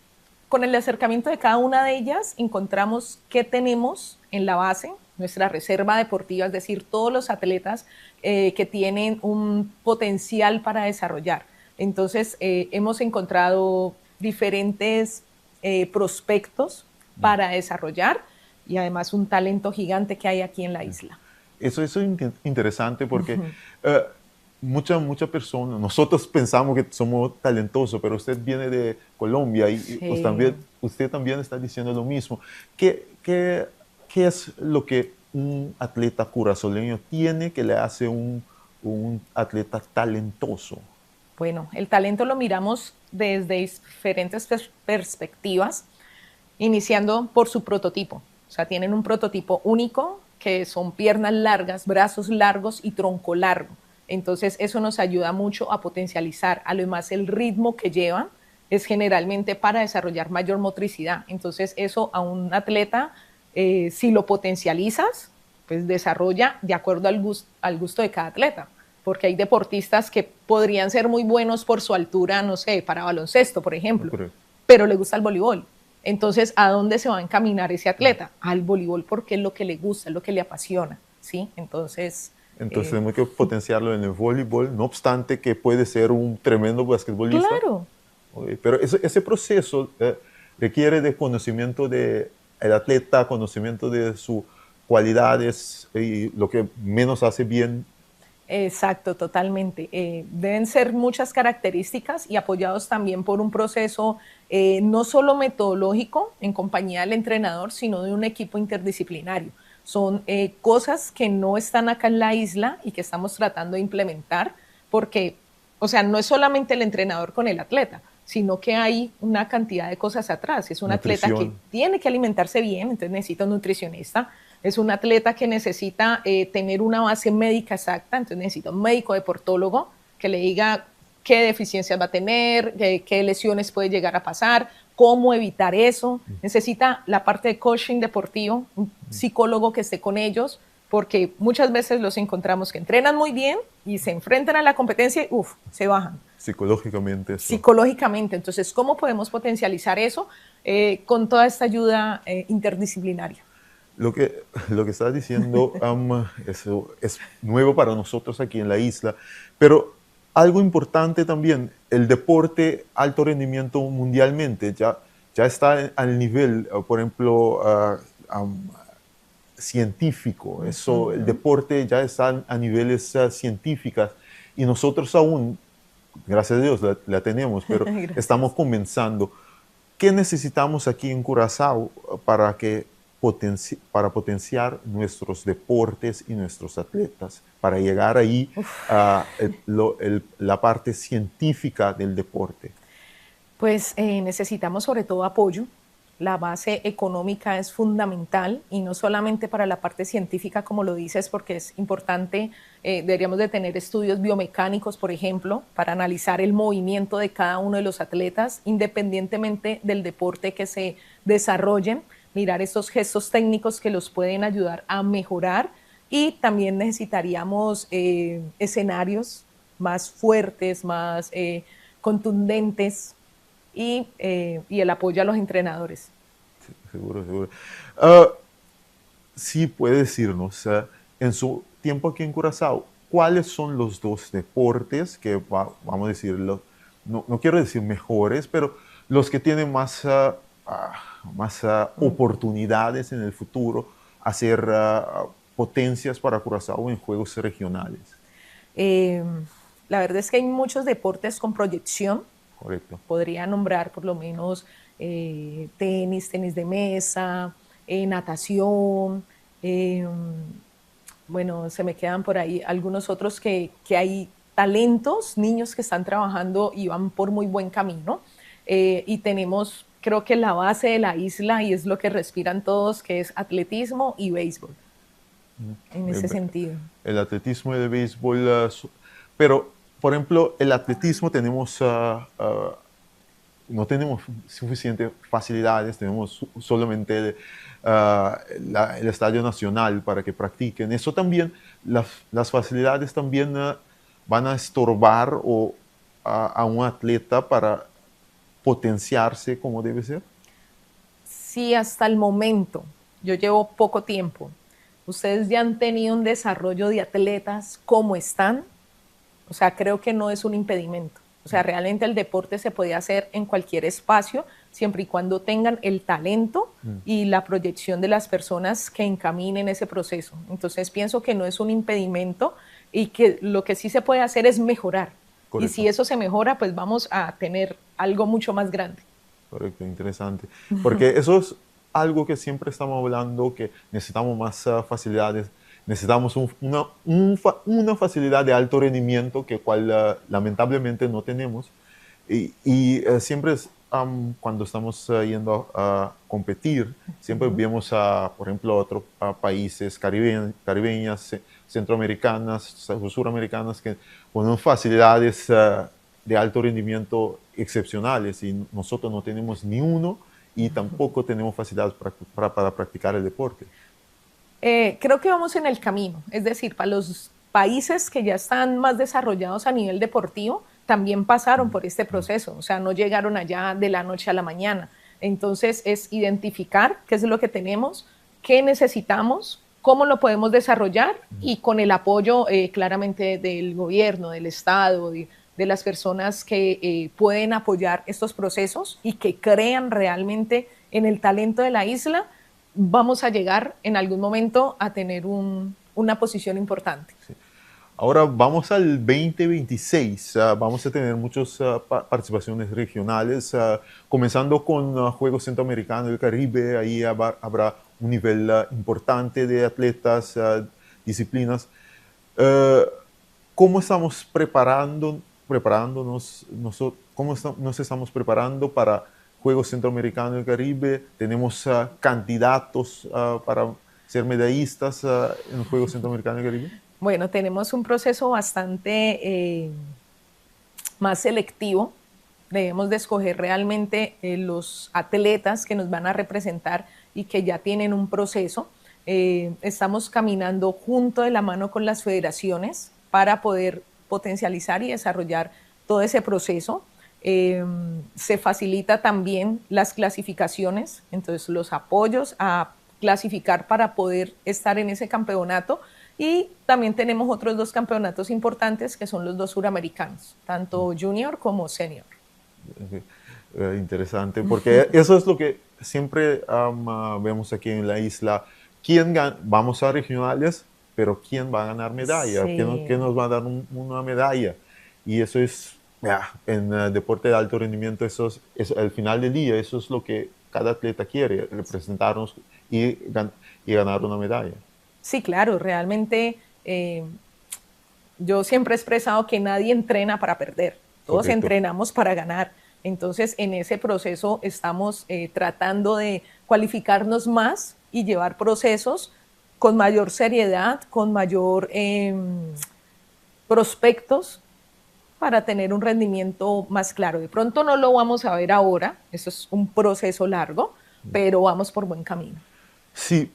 con el acercamiento de cada una de ellas encontramos qué tenemos en la base, nuestra reserva deportiva, es decir, todos los atletas eh, que tienen un potencial para desarrollar. Entonces, eh, hemos encontrado diferentes eh, prospectos para desarrollar y además un talento gigante que hay aquí en la isla. Eso, eso es interesante porque uh -huh. Mucha, mucha persona, nosotros pensamos que somos talentosos, pero usted viene de Colombia y pues también, usted también está diciendo lo mismo. ¿Qué es lo que un atleta curazoleño tiene que le hace un atleta talentoso? Bueno, el talento lo miramos desde diferentes perspectivas, iniciando por su prototipo. O sea, tienen un prototipo único que son piernas largas, brazos largos y tronco largo. Entonces, eso nos ayuda mucho a potencializar. Además, el ritmo que llevan es generalmente para desarrollar mayor motricidad. Entonces, eso a un atleta, si lo potencializas, pues desarrolla de acuerdo al gusto de cada atleta. Porque hay deportistas que podrían ser muy buenos por su altura, no sé, para baloncesto, por ejemplo, pero le gusta el voleibol. Entonces, ¿a dónde se va a encaminar ese atleta? Al voleibol porque es lo que le gusta, es lo que le apasiona, ¿sí? Entonces... Entonces tenemos que potenciarlo en el voleibol, no obstante que puede ser un tremendo basquetbolista. Okay, pero ese proceso requiere de conocimiento del atleta, conocimiento de sus cualidades y lo que menos hace bien. Exacto, totalmente. Deben ser muchas características y apoyados también por un proceso no solo metodológico en compañía del entrenador, sino de un equipo interdisciplinario. Son cosas que no están acá en la isla y que estamos tratando de implementar porque, o sea, no es solamente el entrenador con el atleta, sino que hay una cantidad de cosas atrás. Es un atleta que Nutrición. tiene que alimentarse bien, entonces necesita un nutricionista. Es un atleta que necesita tener una base médica exacta, entonces necesita un médico deportólogo que le diga qué deficiencias va a tener, qué lesiones puede llegar a pasar, cómo evitar eso. Necesita la parte de coaching deportivo, un psicólogo que esté con ellos, porque muchas veces los encontramos que entrenan muy bien y se enfrentan a la competencia y se bajan. Psicológicamente. Eso. Psicológicamente. Entonces, ¿cómo podemos potencializar eso? Con toda esta ayuda interdisciplinaria. Lo que estás diciendo, eso es nuevo para nosotros aquí en la isla, pero algo importante también, el deporte alto rendimiento mundialmente ya está al nivel, por ejemplo, científico. Eso, el deporte ya está a niveles científicas y nosotros aún, gracias a Dios, la tenemos, pero Gracias. Estamos comenzando. ¿Qué necesitamos aquí en Curazao para potenciar nuestros deportes y nuestros atletas, para llegar ahí a la parte científica del deporte? Necesitamos sobre todo apoyo. La base económica es fundamental y no solamente para la parte científica, como lo dices, porque es importante, deberíamos de tener estudios biomecánicos, por ejemplo, para analizar el movimiento de cada uno de los atletas, independientemente del deporte que se desarrollen, mirar esos gestos técnicos que los pueden ayudar a mejorar y también necesitaríamos escenarios más fuertes, más contundentes y el apoyo a los entrenadores. Sí, seguro, seguro. Sí puede decirnos, en su tiempo aquí en Curazao, ¿cuáles son los dos deportes que, vamos a decirlo, no, no quiero decir mejores, pero los que tienen más oportunidades en el futuro a ser potencias para Curazao en juegos regionales? La verdad es que hay muchos deportes con proyección. Podría nombrar por lo menos tenis, tenis de mesa, natación, bueno, se me quedan por ahí algunos otros que hay talentos, niños que están trabajando y van por muy buen camino. Y tenemos, creo que la base de la isla, y es lo que respiran todos, que es atletismo y béisbol. En ese sentido. El atletismo y el béisbol, pero, por ejemplo, el atletismo no tenemos suficientes facilidades, tenemos solamente el Estadio Nacional para que practiquen. Eso también, las facilidades también van a estorbar a un atleta para potenciarse como debe ser. Sí, hasta el momento. Yo llevo poco tiempo. Ustedes ya han tenido un desarrollo de atletas como están. Creo que no es un impedimento. Realmente el deporte se puede hacer en cualquier espacio, siempre y cuando tengan el talento y la proyección de las personas que encaminen ese proceso. Entonces, pienso que no es un impedimento Y que lo que sí se puede hacer es mejorar. Y si eso se mejora, pues vamos a tener algo mucho más grande. Correcto, interesante. Porque eso es algo que siempre estamos hablando, que necesitamos más facilidades, necesitamos una facilidad de alto rendimiento que cual lamentablemente no tenemos. Y siempre es, cuando estamos yendo a competir, siempre vemos a, por ejemplo, otros países caribeñas, centroamericanas, suramericanas, que ponen facilidades de alto rendimiento excepcionales y nosotros no tenemos ni uno y tampoco tenemos facilidades para practicar el deporte. Creo que vamos en el camino, es decir, para los países que ya están más desarrollados a nivel deportivo, también pasaron por este proceso, o sea, no llegaron allá de la noche a la mañana. Entonces, es identificar qué es lo que tenemos, qué necesitamos, cómo lo podemos desarrollar y con el apoyo claramente del gobierno, del Estado, de las personas que pueden apoyar estos procesos y que crean realmente en el talento de la isla, vamos a llegar en algún momento a tener una posición importante. Sí. Ahora vamos al 2026, vamos a tener muchas participaciones regionales, comenzando con Juegos Centroamericanos del Caribe, ahí habrá un nivel importante de atletas, disciplinas. ¿Cómo estamos preparándonos, nosotros, cómo nos estamos preparando para Juegos Centroamericanos del Caribe? ¿Tenemos candidatos para ser medallistas en los Juegos Centroamericanos del Caribe? Bueno, tenemos un proceso bastante más selectivo. Debemos de escoger realmente los atletas que nos van a representar y que ya tienen un proceso. Estamos caminando junto de la mano con las federaciones para poder potencializar y desarrollar todo ese proceso. Se facilita también las clasificaciones, entonces los apoyos a clasificar para poder estar en ese campeonato y también tenemos otros dos campeonatos importantes que son los dos suramericanos, tanto junior como senior. Interesante, porque eso es lo que siempre vemos aquí en la isla. ¿Quién Vamos a regionales, pero ¿quién va a ganar medalla? ¿Quién nos va a dar una medalla? Y eso es, en deporte de alto rendimiento, eso es, al final del día, eso es lo que cada atleta quiere, representarnos y ganar una medalla. Sí, claro, realmente yo siempre he expresado que nadie entrena para perder, todos entrenamos para ganar. Entonces, en ese proceso estamos tratando de cualificarnos más y llevar procesos con mayor seriedad, con mayor prospectos para tener un rendimiento más claro. De pronto no lo vamos a ver ahora, eso es un proceso largo, pero vamos por buen camino. Sí,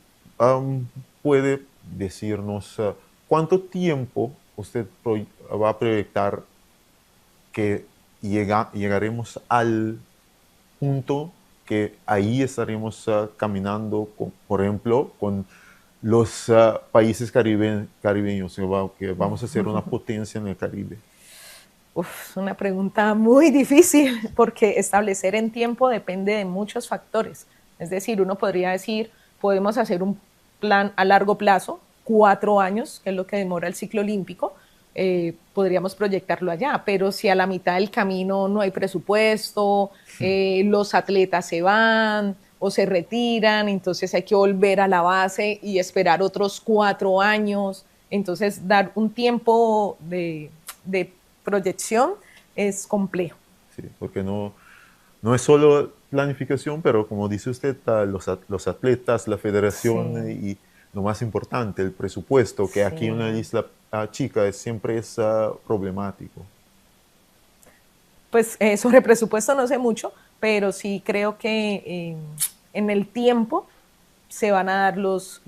puede decirnos cuánto tiempo usted va a proyectar que llegaremos al punto que ahí estaremos caminando, por ejemplo, con los países caribeños, que vamos a ser una potencia en el Caribe? Uf, es una pregunta muy difícil porque establecer en tiempo depende de muchos factores. Es decir, uno podría decir, podemos hacer un plan a largo plazo, 4 años, que es lo que demora el ciclo olímpico, podríamos proyectarlo allá, pero si a la mitad del camino no hay presupuesto, los atletas se van o se retiran, entonces hay que volver a la base y esperar otros 4 años. Entonces, dar un tiempo de proyección es complejo. Sí, porque no, no es solo planificación, pero como dice usted, los atletas, la federación y lo más importante, el presupuesto, que aquí en una isla chica siempre es problemático. Pues sobre presupuesto no sé mucho, pero sí creo que en el tiempo se van a dar los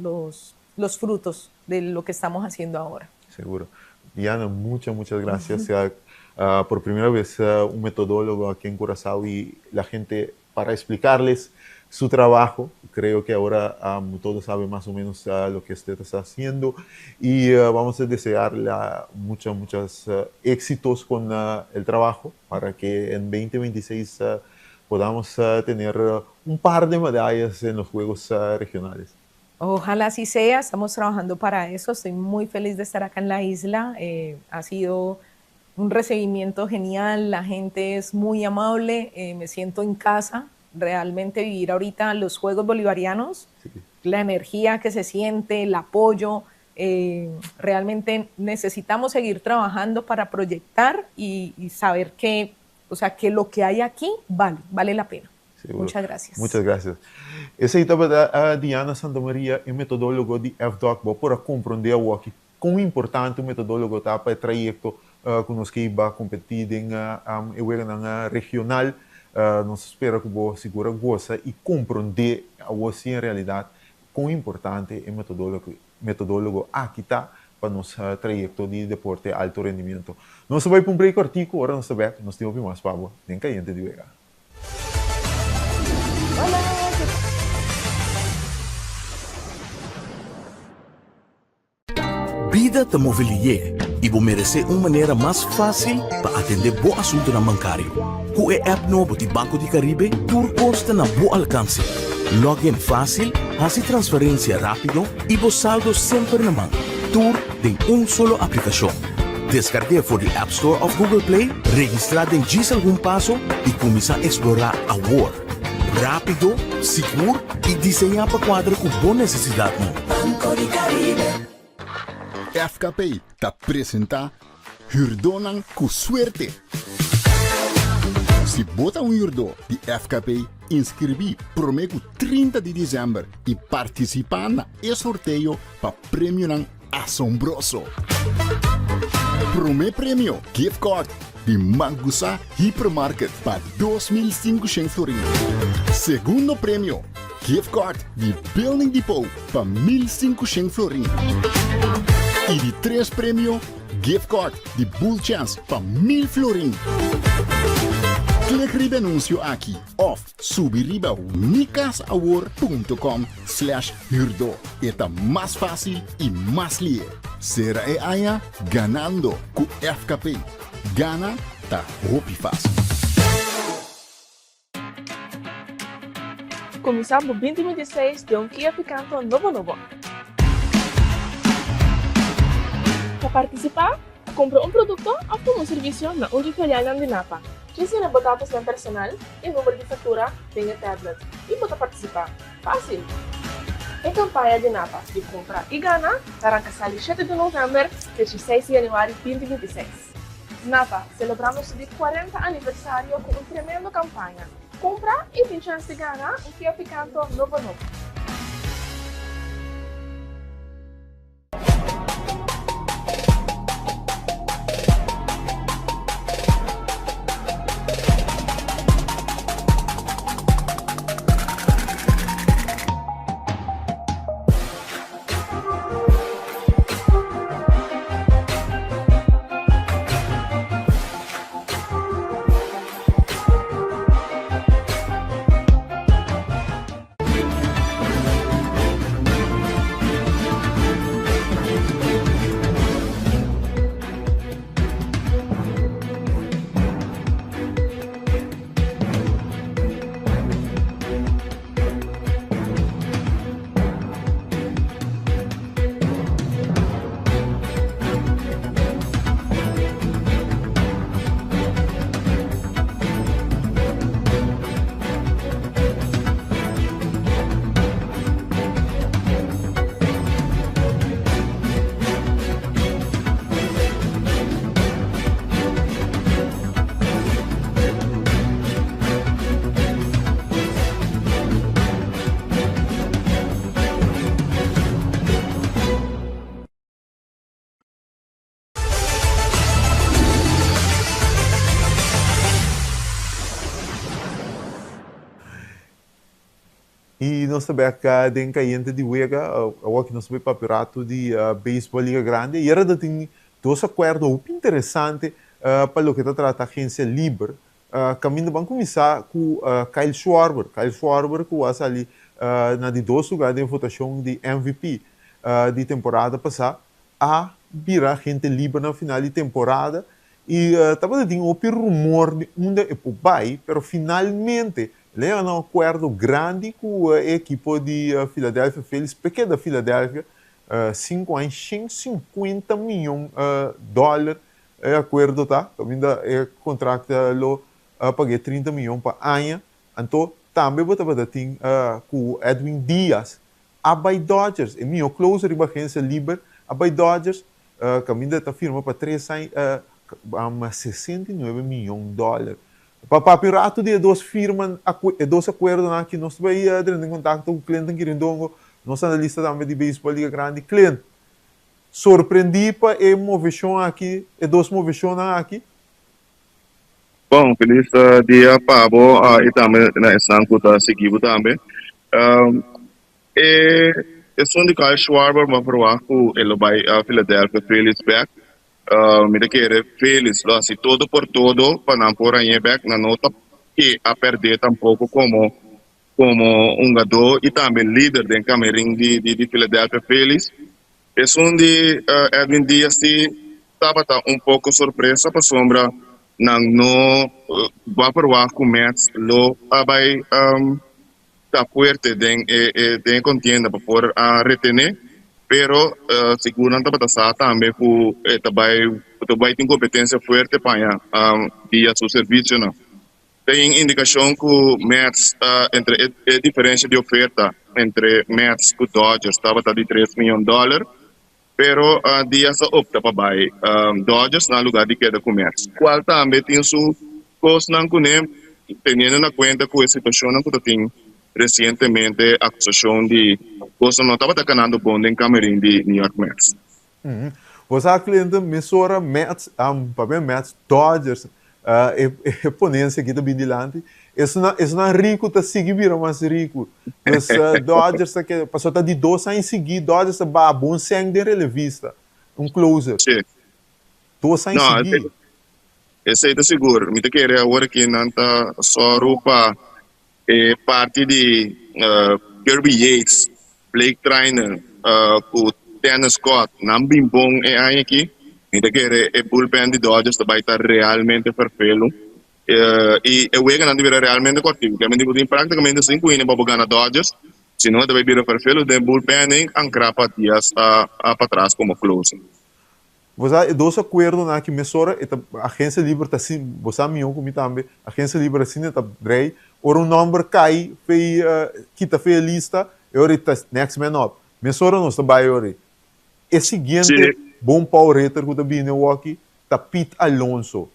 frutos de lo que estamos haciendo ahora. Seguro. Diana, muchas, muchas gracias. Por primera vez un metodólogo aquí en Curazao y la gente para explicarles su trabajo. Creo que ahora todos saben más o menos lo que usted está haciendo y vamos a desearle muchos, muchos éxitos con el trabajo para que en 2026 podamos tener un par de medallas en los Juegos regionales. Ojalá así sea, estamos trabajando para eso. Estoy muy feliz de estar acá en la isla. Ha sido un recibimiento genial, la gente es muy amable, me siento en casa. Realmente vivir ahorita los Juegos Bolivarianos, la energía que se siente, el apoyo, realmente necesitamos seguir trabajando para proyectar y saber que, o sea, que lo que hay aquí vale la pena. Seguro. Muchas gracias. Muchas gracias. Esey tabata Diana Santa Maria, e metodólogo di FDOK. Bo por a komprondé awoki kon importante un metodólogo ta pa e trayekto ku nos ke ba kompetí den e weganan regional. Nos ta spera ku bo sigur a gosa i komprondé awo si en realidat kon importante e metodólogo aki ta pa nos trayekto di deporte alto rendimiento. Nos ta bai pa un break kòrtiku, ora nos ta bèk nos tin hopi mas pa bo den Kayente di Wega. Bida ta move lié i bo meresé un manera mas fásil pa atendé bo asuntunan bankario. Ku e app nobo di Banco di Caribe tur kos ta na bo alkanse. Log in fásil, hasi transferensia rápido i bo saldo semper na man. Tur den un solo aplikashon. Deskarg'é for di App Store òf Google Play, registrá den djis algun paso i kuminsá eksplorá awor. Rápido, sigur i diseñá pa kuadra ku bo nesesidatnan. Banco di Caribe. FKP ta presentá Hürdónan ku Suerte! Si bo ta un hürdó di FKP, inskribí promé ku 30 di desèmber i partisipá na e sorteo pa premionan asombroso! Promé premio, gift card di Mangusa Hypermarket pa 2500 florin. Segundo premio, gift card di Building Depot pa 1500 florin. I di tres premio, gift card di Bull Chance pa 1000 florin. Klik riba e anuncio aki of subi riba mikasawor.com slash huurdo. E ta mas fácil i mas lihe. Sera e aña ganando ku FKP. Gana ta hopi fácil. Kuminsá bo 2026 den un Kia Picanto nobo nobo. Pa partisipá, kumpra un produkto òf tuma un servisio na un di filialnan di Napa. Djis yena bo datosnan personal i number di faktura den e tablet i bo ta partisipá. Fásil! E kampaña di Napa di Kumpra i Gana ta ranka sali shete di novèmber te dieseis di yanüari 2026. Napa, selebrando su di 40 aniversario ku un tremendo kampaña. Kumpra i tin chèns di gana un Kia Picanto nobo nobo. I nos ta bek den kayente di wega. Awor aki nos ta bai papia un ratu di beisbòl Liga Grandi. Ayera ta tin dos akuerdo hopi interesante pa loke ta trata agensia liber. Kaminda ban kuminsá ku Kyle Schwarber. Kyle Schwarber ku a sali na di dos lugá den votashon di MVP di temporada pasá a bira agente liber na final di temporada i tabata tin hopi rumor di unda e por bai, pero finalmente. El a yega na un akuerdo grandi ku e ekipo di Philadelphia Phillies p'e keda Philadelphia, sinku aña 150 miyon dòler e akuerdo ta, kaminda e kontrakt lo pag'é 30 miyon pa aña. Anto tambe bo tabata tin ku Edwin Diaz a bai Dodgers, e mihó closer riba agencia liber a bai Dodgers, kaminda e ta firma pa tres aña 69 miyon dòler. Pa papia un ratu di e dos firma, e dos akuerdonan aki, nos ta bai drenta en kontakto ku Clinton Kirindongo, nos analista tambe di beisbòl Liga Grandi. Clint, sorprendí pa e moveshon aki, e dos moveshonnan aki? Bon, felis dia pa bo i tambe na esnan ku ta sigui bo tambe. E esun di Kyle Schwarber bo a ferwagt ku e lo bai Philadelphia Phillies bek. Mi ta kere Phillies lo hasi todo por todo pa nan por hañ'é bek. Nan no ta ke a pèrd'é tampoko komo komo hungadó i tambe lider den kamerin di di Philadelphia Phillies. Esun di Edwin Diaz si tabata un poco sorpresa pasobra nan no bo a verwacht cu Mets lo a bay ta fuerte den e den e contienda pa por a retene, pero sigur nan tabata sa tambe cu e ta bay ta bay tin competencia fuerte pa haña Diaz su servicionan. Tin indikashon ku Mets ta entre e diferensha di oferta entre Mets ku Dodgers tabata di tres miyon dòler, pero Diaz a opta pa bai Dodgers na lugar di keda ku Mets, kual tambe tin su kosnan kuné teniendo na kuenta ku e situashonnan ku ta tin resientemente, akusashon di kosnan no tabata kanando bon den kamerin di New York Mets. Bo sa Clinton, mesora Mets, pabia Mets, Dodgers, e e ponencia aki ta bin dilanti, esnan esnan riku ta sigui bira mas riku. Dus Dodgers ta keda, pasobra ta di dos aña sigui Dodgers ta baha bon sèn den relevista, un closer. Sí. Dos aña No, sigui. esei ta sigur. Mi ta kere awor aki nan ta sòru pa E parti di Kirby Yates, Blake Treinen ku Tanner Scott nan bin bon e aña aki. Mi ta kere e bullpen di Dodgers ta bai ta realmente ferfelu i e weganan ta bira realmente kòrtiku. Kèmen di bo tin praktikamente sinku inning pa bo gana Dodgers, si no e ta bai bira ferfelu den bullpen ei ankrá pa Diaz patras komo closer. Bo sa e dos akuerdonan aki mesora e ta agensia liber ta si bo sa mihó ku mi tambe agensia liber asina ta drei ora un nòmber kai fei kita fei e lista e ora e ta next man up mesora nos ta bai ora e siguiente bon power hitter ku ta bini awoki ta Pete Alonso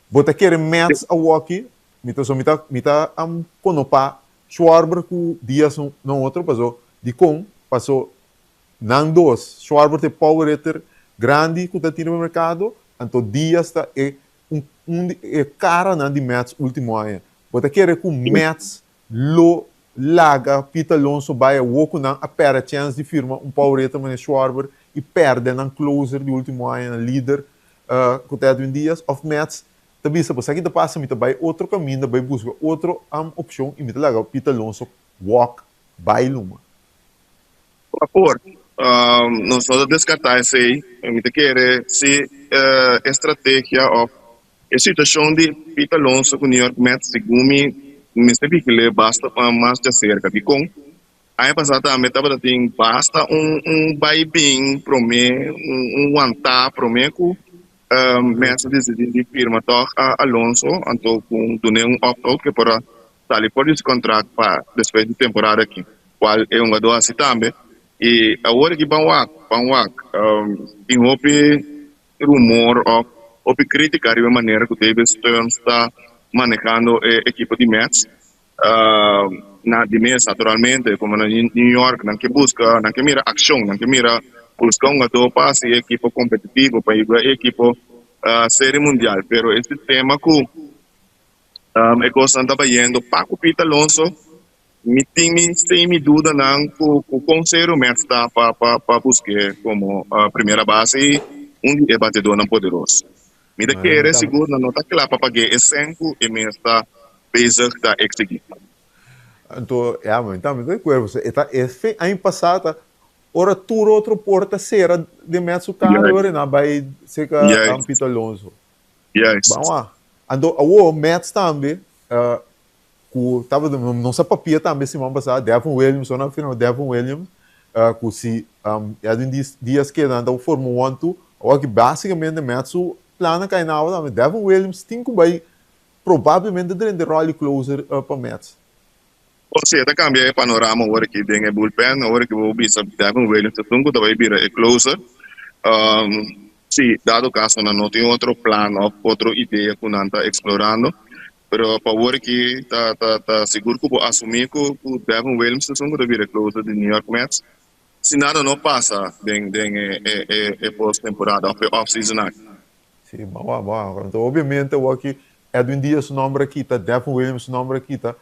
bo ta kere Mets awoki mi ta so mi ta mi ta konopá Schwarber ku Diaz na otro paso dikon paso Nan dos, Schwarber ta e power hitter grandi ku ta tin riba merkado, anto Diaz ta e un un di e karanan di Mets ultimo aña. Bo ta kere ku Mets lo laga Pete Alonso bai awor ku nan a pèrdè chèns di firma un power hitter manera Schwarber i pèrdè nan closer di ultimo aña, nan lider ku ta Edwin Diaz? Òf Mets ta bisa bo sa ki ta pasa mi ta bai otro kaminda bai buska otro opshon i mi ta laga Pete Alonso walk bai luma? Pa por, nos no ta deskartá esei. Mi ta kere si e strategia òf e situashon di Pete Alonso ku New York Mets segun mi mester vigil'é basta mas djaserka. Dikon? Aña pasá tambe tabata tin basta un un bai bin promé, un wantá promé ku Mets a disidí di firma tòg Alonso anto ku dun'é un opt-out ke por a sali for di su kontrakt pa despues di temporada aki, kual e hungadó hasi tambe. I awor aki ban wak, ban wak, tin hopi rumor òf hopi krítika riba e manera ku David Stearns ta manehando e ekipo di Mets. Na di mes, naturalmente, komo na New York nan ke buska, nan ke mira akshon, nan ke mira buska hungadó pa hasi e ekipo kompetitivo, pa yuda e ekipo Serie Mundial. Pero e sistema ku E kosnan ta bayendo pa ku Pete Alonso, mi tin mi sin mi dudanan ku ku kon serio Mets ta pa pa pa busk'é komo primera base i un di e batedónan poderoso. Mi ta kere sigur nan no ta kla pa pag'é e sèn ku e mes ta bezig ta eksigí. Anto, ya, mi tambe ta di akuerdo. E ta e fin aña pasá ta ora tur otro porta sera den Mets su kara, ora nan a bai serka Pete Alonso. Juist. Ban wak. Anto awo Mets tambe, Ku tabata nos a papia tambe siman pasá, Devon Williams, ora nan a firma Devon Williams, ku si Edwin Diaz keda nan ta forma un one-two. Awor aki básikamente Mets su plan a kai na awa tambe. Devon Williams tin ku bai probablemente drenta e ròl di closer pa Mets. Por si e ta kambia e panorama awor aki den e bullpen, awor aki bo bisa Devon Williams ta esun ku ta bai bira e closer. Si dado kaso nan no tin otro plan òf otro idea ku nan ta eksplorando, Pero pa awor aki ta ta ta sigur ku bo asumí ku ku Devin Williams ta esun ku ta bira e closer di New York Mets si nada no pasa den den e e e e post temporada òf e off season aki. Sí, bo a bo a. Anto obviamente awor aki Edwin Diaz su nomber a kita, Devin Williams su nomber a kita.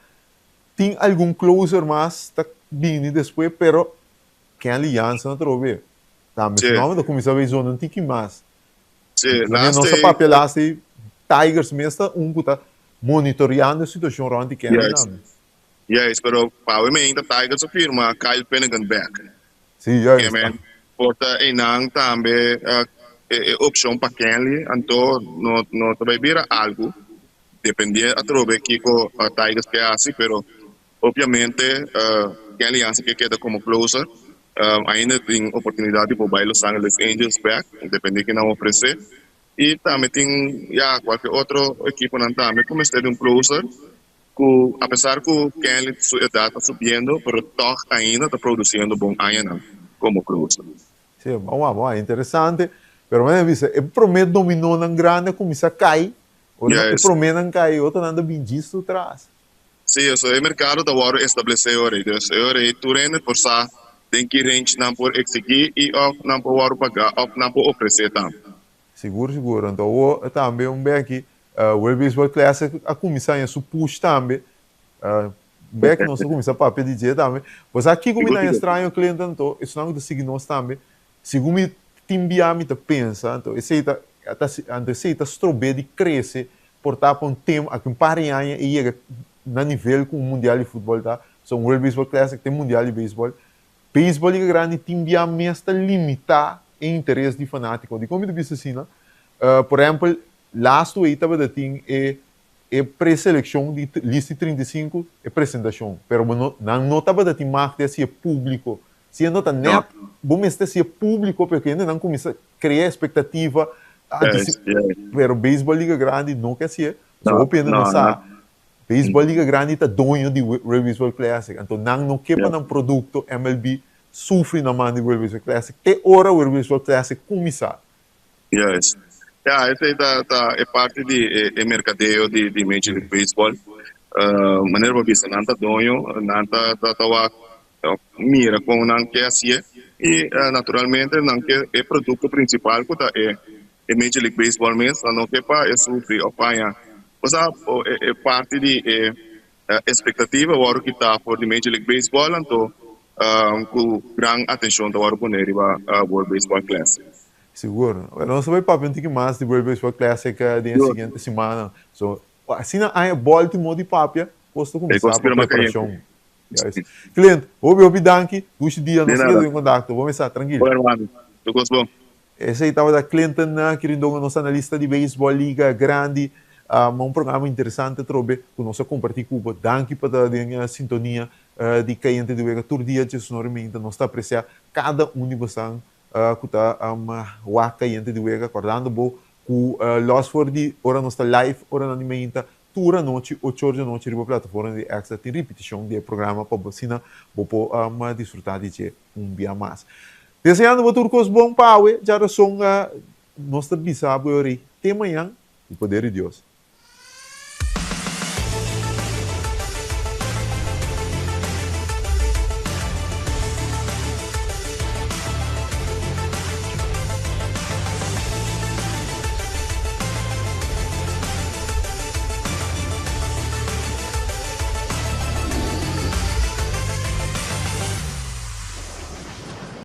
Tin algun closer mas ta bini despues pero Kenley Jansen atrobe tambe su nomber ta kuminsá bay zona un tiki mas. Sí, Nos last a papia last ei, Tigers mes ta un ku ta monitoreando e situashon rònt di Kenley Juist, tambe. juist, pero pa awe meinta Tigers a firma Kyle Finnegan bek. Sí, juist. Ke men por ta einan tambe e e opshon pa Kenley, anto no no ta bai bira algu, dependé atrobe kiko Tigers ke hasi, pero Obviamente Kenley Jansen ke keda komo closer. Ainda tin oportunidat di por bai Los Angeles Angels bek, depende ke nan ofresé. I tambe tin ya kualke otro ekiponan tambe ku mester di un closer ku apesar ku Kenley su edat ta subiendo pero tòg ainda ta produsiendo bon añanan komo closer. Sí, bon wak, bon wak, interesante. Pero manera mi bisa, e promé dominónan grandi a kuminsá kai, ora e proménan kai, e otronan ta bin djis tur tras. Sí, eso e merkado ta wòrdu establesé ora ei. Dus e ora ei tur hende por sa den ki range nan por eksigí i òf nan por wòrdu pagá òf nan por ofresé tambe. Sigur, sigur. Anto awor tambe un beki World Baseball Classic a kuminsá haña su push tambe. Un beki nos a kuminsá papia di dje tambe. Bo sa kiko mi ta haña straño, Clinton? Anto esnan ku ta sigui nos tambe, segun mi tin bia mi ta pensa, anto esei ta, anto esei ta strob'é di krese Por ta pa un tem aki un par di aña e yega na nivel ku un mundial di futbòl ta, so un World Baseball Classic ta e mundial di beisbòl. Beisbòl Liga Grandi tin bia mes ta limitá e interes di fanátiko. Dikon mi ta bisa asina? Por ehèmpel, lastu ei tabata tin e e preselekshon di lista di 35, e presentashon, pero bo no nan no tabata tin mag di hasi e públiko. Siendo ta nèt bo mester hasi e públiko pasobra hendenan kuminsá Crea expectativa antes pero baseball liga grandi no ke hacié so hopi hende no sa baseball liga grandi ta doño di World Baseball Classic anto nan no ke pa nan producto MLB sufri na man di World Baseball Classic te ora World Baseball Classic cuminsa. Juist. Ya, esei ta ta e parti di e e mercadeo di di Major League Baseball. Manera bo a bisa nan ta doño, nan ta ta ta wak mira kon nan ke hasié i naturalmente nan ke e produkto prinsipal ku ta e e Major League Baseball mes, nan no ke pa e sufri òf paña. Osea e parti di e espektativa wòrdu kitá for di Major League Baseball anto ku gran atenshon ta wòrdu poné riba World Baseball Classic. Sigur. Bueno, nos ta bai papia un tiki mas di World Baseball Classic den e siguiente simannan. So, asina aña Baltimore di papia, kos ta kuminsá pa preparashon. Juist. Clint, hopi hopi danki. Dushi dia, nos keda den kontakto. Bo mesa, trankil. Bon hermano, tur kos bon. Esei tabata Clinton Quirindongo, nos analista di beisbòl Liga Grandi. Un programa interesante atrobe ku nos a kompartí ku bo. Danki pa ta den sintonia di Kayente di Wega tur dia djesnor i meinta. Nos ta apresiá kada un di bosan ku ta wak Kayente di Wega. Kòrdando bo ku lòs for di ora nos ta live oranan di meinta Tur anochi, ocho or di anochi riba plataforma di Extra tin ripitishon di e programa pa bo asina bo por disfrutá di dje un bia mas. Deseando bo tur kos bon pa awe, djarason nos ta bisa bo e ora ei. Te mañan, ku poder di Dios.